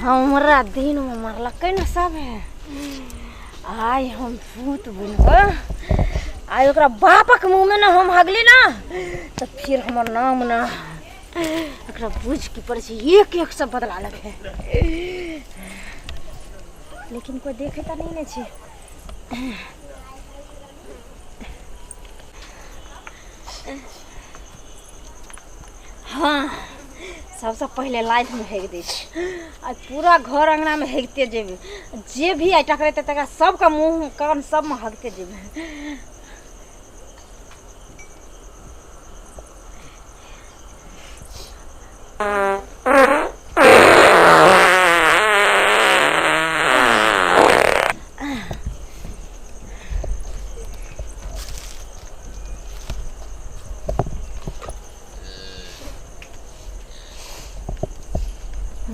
हमरा दिनमे मारलकै ने सब आइ हम भूत बनि कऽ आइ ओकरा बापक मुँहमे ने हम हगली ना तऽ फिर हमर नाम ना एकरा बुझ की पड़ै छै एक एक सब बदला लेबै लेकिन कोइ देखै तऽ नहि ने छै हाँ सबसँ पहिले लाइफमे हेग दै छै आ पूरा घर अङ्गनामे हेगते जेबै जे भी आइ टकरेतै तकरा सबके मुँह कान सबमे हगते जेबै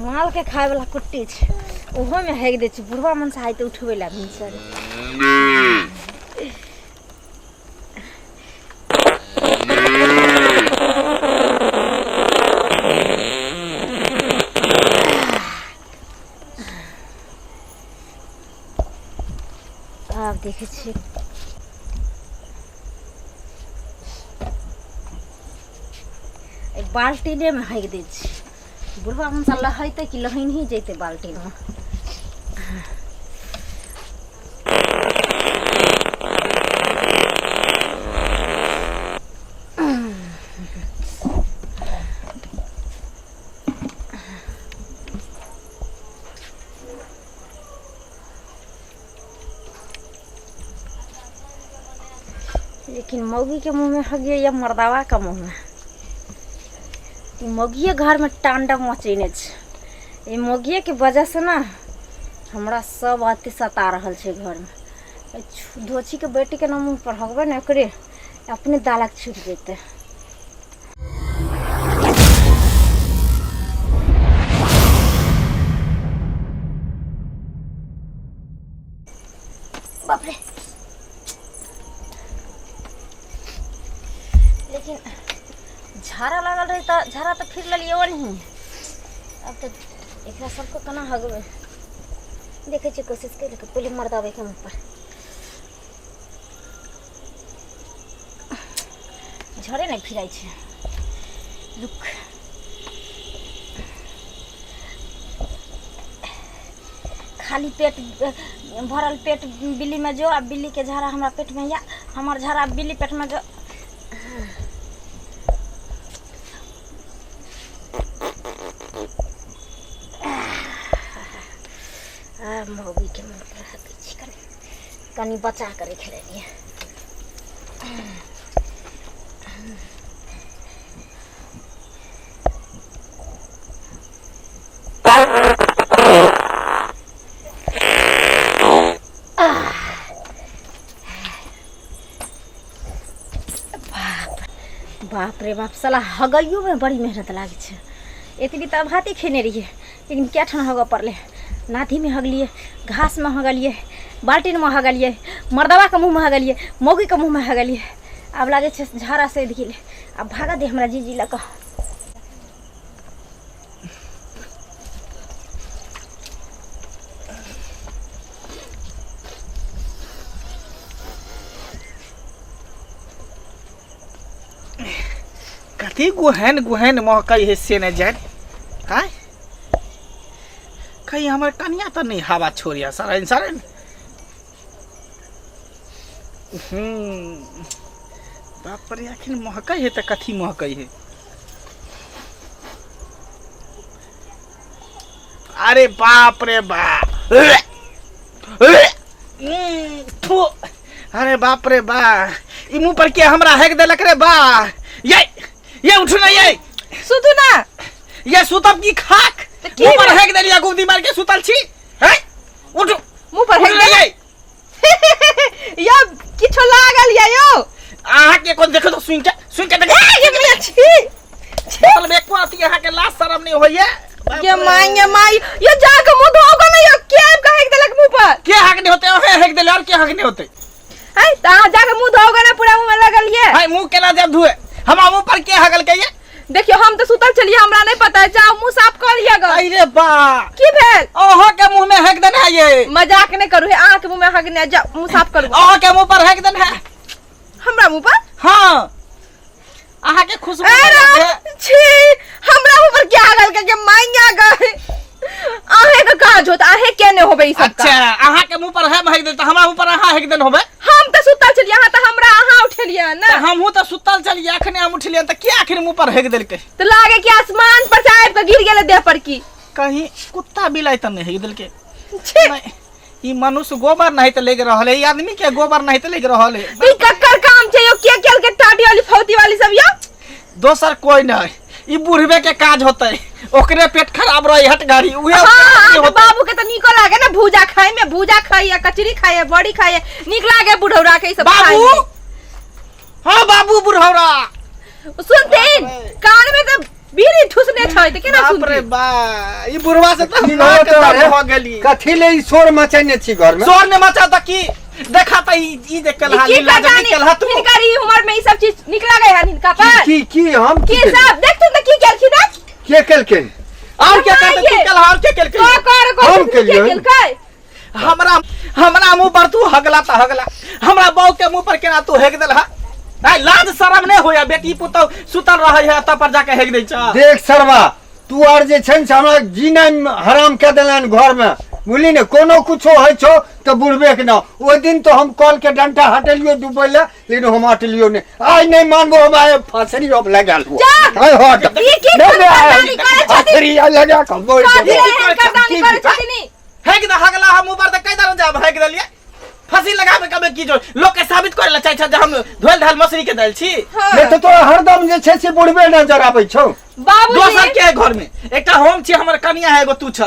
मालके खायवला कुट्टी छै ओहोमे हेग दै छै बुढ़वा मनसा आइ तऽ उठबै लए भिनसर आब देखै छियै एहि बाल्टीनेमे हगि दै छियै बुढ़वा मनसा लहैतै कि लहैनही जैतै बाल्टीनमे लेकिन मौगी के मुँह में हगियो या मर्दावा के मुँह में ई मौगिए घर में तांडव मचेने छै ई मौगिए के वजह से ना हमरा सब अति सता रहल छै घर में धोछी के बेटी के ना मुँह पर हगबै ने ओकरे अपने दालक छूट जेतै बाप रे लेकिन झाड़ा लागल रहे तऽ झाड़ा तऽ फिर लेलियै ओनही अब तऽ एकरा सबके केना हगबै देखै छियै कोशिश करि कऽ पहिले मरदाबैके मुँह पर झरे नहि फिराइ छै रुक खाली पेट भरल पेट बिल्लीमे जो आ बिल्लीके झाड़ा हमरा पेटमे या हमर झाड़ा बिल्ली पेटमे जो आ मौगीके मुँह पर हकै छी कनि कनि बचा कऽ राखि लेलियै बाप रे बाप साला हगैयोमे बड़ी मेहनत लागै छै एतबी तऽ भाते खेने रहियै लेकिन कए ठाम हगऽ पड़लै नाथीमे हगलियै घासमे हगलियै बाल्टीनमे हगलियै मर्दबाके मुँहमे हगलियै मौगीके मुँहमे हगलियै आब लागै छै झाड़ा सधि गेलै आब भागऽ दे हमरा जीजी लऽ कऽ कथी गुहैन गुहैन महकै है से नहि जानि आँय कहीं हमर कनिया तऽ नहि हवा छोड़िया सड़न सड़न हूँ बाप रे अखन महकै है तऽ कथी महकै है अरे बाप रे बाप थू अरे बाप रे बा ई मुंह पर के हमरा हेक देलक रे बा ये ये उठू ना ये सुतू ना ये सुतब की खाक तऽ की मुंह पर भेल? हेक देलिया गुब्दी मार के सुतल छी हैं उठू मुंह पर उठू हेक ना देलक? ये यौ किछो लागल या यौ अहाँ के कोन देखो तो सुन के सुन के देखो ये छी मतलब एको अथी अहाँ के लाज शरम नहीं होइए ये माय ये माय ये जाके मुंह धोओगे ना यो के आबि कऽ हेक देलक मुंह पर के हक नहीं होते ओहे हेक देले और के हक नहीं होते है तऽ अहाँ जाके मुंह धोओगे ना पूरा मुंह में लगल ये हाय मुंह केना जाब धुए हमरा मुंह पर के हगल के ये देखियो हम तो सुतल चलिए, हमरा नहीं पता है। जाओ मुंह साफ कर लिया ग। अरे बा, की भेल? अहाँ के मुंह में हेक देने है ये। मजाक नहीं करू हे, अहाँ के मुंह में हग नहीं। जाओ मुंह साफ करू। अहाँ के मुंह पर हेक देने है। हमरा मुंह पर? हाँ, अहाँ के खुशबू ए लगे। राम, छी, हमरा मुंह पर क्या गल के माइया गए। अहे के काज होत, अहे के ने होबे ई सब अच्छा, का। अहाँ के मुंह पर हम हेक देन त हमरा मुंह पर अहाँ हेक देन होबे। हम त सुतल छलियै, अहाँ त हमरा अहाँ उठेलियै ना। त हमहूँ त सुतल छलियै, अखने हम उठलियै त के अखन मुंह पर हेक देलकै? त लागे कि आसमान पर से आबि के गिर गेलै देह पर की। कहीं कुत्ता बिलाई त नहीं हेक देलकै? छी। नहीं, ई मनुष्य गोबर नहीं त लेग रहल है, ई आदमी के गोबर नहीं त लेग रहल है। ई कक्कर काम छै यो, के केल के टाटी वाली फौती वाली सब यो? दोसर कोई नहीं, ई बुढ़बे के काज होते, ओकरे पेट खराब रही हट गाड़ी उहे। हाँ, ओकरे हाँ, होतै। बाबू के त नीको लागे ना भूजा खाए में, भूजा खाए, कचरी खाए, बड़ी खाए, नीक लागे बुढ़ौरा के ई सब खाए बाबू में। हाँ बाबू बुढ़ौरा सुनथिन, कान में त बीड़ी ठुसने छै त केना बाप रे सुनथिन? बा, ई बुढ़वा से त की नाक होत दर्द रे? भ गेली। कथी ले ई शोर मचेने छी घर में? शोर ने मचा त की देखा त ई ई देख के ई लहा की लीला करतानी? जब निकल तू हिनकर ई उम्र में ई सब चीज नीक लागे हन हिनका पर? की की हम की केलियै? सब देखथुन त की केलखिन हन? के केलखिन? और क्या करते तू ये। कल और क्या केलकै? को कर को हम के केलियै? केलकै? हमरा हमरा मुंह पर तू हगला त हगला, हमरा बहू के मुंह पर केना तू हेक देलहा? आइ लाज शरम नहीं होया, बेटी पुतहु सुतल रहे है तब पर जाके हेक दै छ। देख सरवा, तू आर जे छै ने से हमरा जीना हराम कऽ देलनि घर में, बुझली ने? कोनो कुछो होइ छौ तऽ बुढ़बे के ना। ओहि दिन तो हम कल के डंटा हटेलियो डूबै लए, लेकिन हम हटलियो नहि। आइ नहि मानबो हम, आइ फांसरी हम लगा लेबो। जा। आइ हट। ई की नहि, नहि, आइ करदानी करै छथिन? फांसरी आइ लगा कऽ मरि कथी जेबो। एहन करदानी करै छथिन ई? हेक दे हगला हम मुंह पर त कई दर जाब हेक देलिए फांसी लगाबे कबे की जो लोग के साबित करे ला चाहे छ जे हम धोल धाल मसरी के दाल छी। हाँ। नहि तऽ तोरा हरदम जे छै से बुढ़बे नजर आबै छौ। बाबूजी दोसर के है घर में एकटा हम छी, हमर कनिया है, एगो तू छ,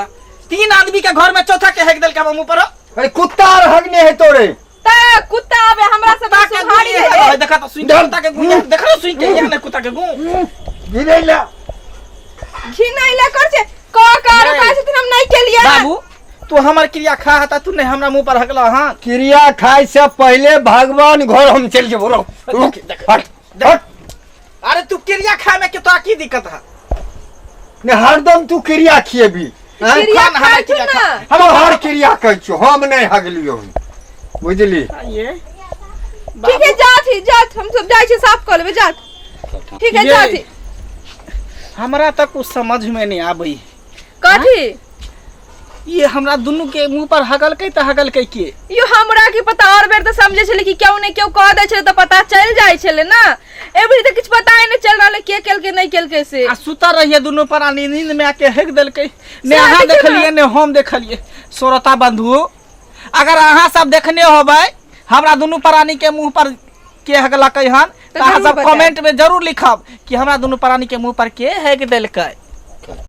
तीन आदमी के घर में चौथा के हेक देलके हम मुंह पर। अरे कुत्ता आर हगने है तोरे। त कुत्ता आबे हमरा सब कुत्ता के सुहारी गुं है। है, देखा त सुन के कुत्ता के गुं, देखा न सुन के यहाँ ने कुत्ता के गुं गिरैला घिनैला कर छै क कर नहीं। कहै छथिन हम नहीं केलियै। बाबू तू हमर क्रिया खा हता, तू नहीं हमरा मुंह पर हकला। हां क्रिया खाए से पहले भगवान घर हम चल जेबो। रुक, रुक, देख, हट हट। अरे तू क्रिया खाए में के तोरा की दिक्कत है? ने हरदम तू क्रिया खिएबी। आँय? क्रिया खा ना, हमरा खाइ क्रिया ना। खा। हम हर क्रिया कहै छियौ, हम नहि हगलियौ हन, बुझली? ये ठीक है, जात ही जात, हम सब जाइ छी साफ कर लेबै जात। ठीक है, ये। जात ही। हमरा तक कुछ समझ में नहीं आबै। कथी? ये हमरा दुनू के मुंह पर हगलकै त हगलकै के? यो हमरा की पता, और बेर तऽ समझे छलै कि केओ ने केओ कह दै छलै तऽ पता चलि जाइ छलै ना, एबरी तऽ किछु पता ही नहि चल रहल है के केलकै नहि केलकै से। आ सुतल रहिए दुनू प्राणी, नींद में आके हेक देलकै। ने सएह अहाँ देखियौ ना। देखलिए ने हम देखलिए। श्रोता बंधु, अगर अहाँ सब देखने होबै हमरा दुनू प्राणी के मुंह पर के हगलकै हन, तऽ तऽ अहाँ जरूर सब बतायब। कमेंट में जरूर लिखब कि हमरा दुनू प्राणी के मुंह पर के हेक देलकै।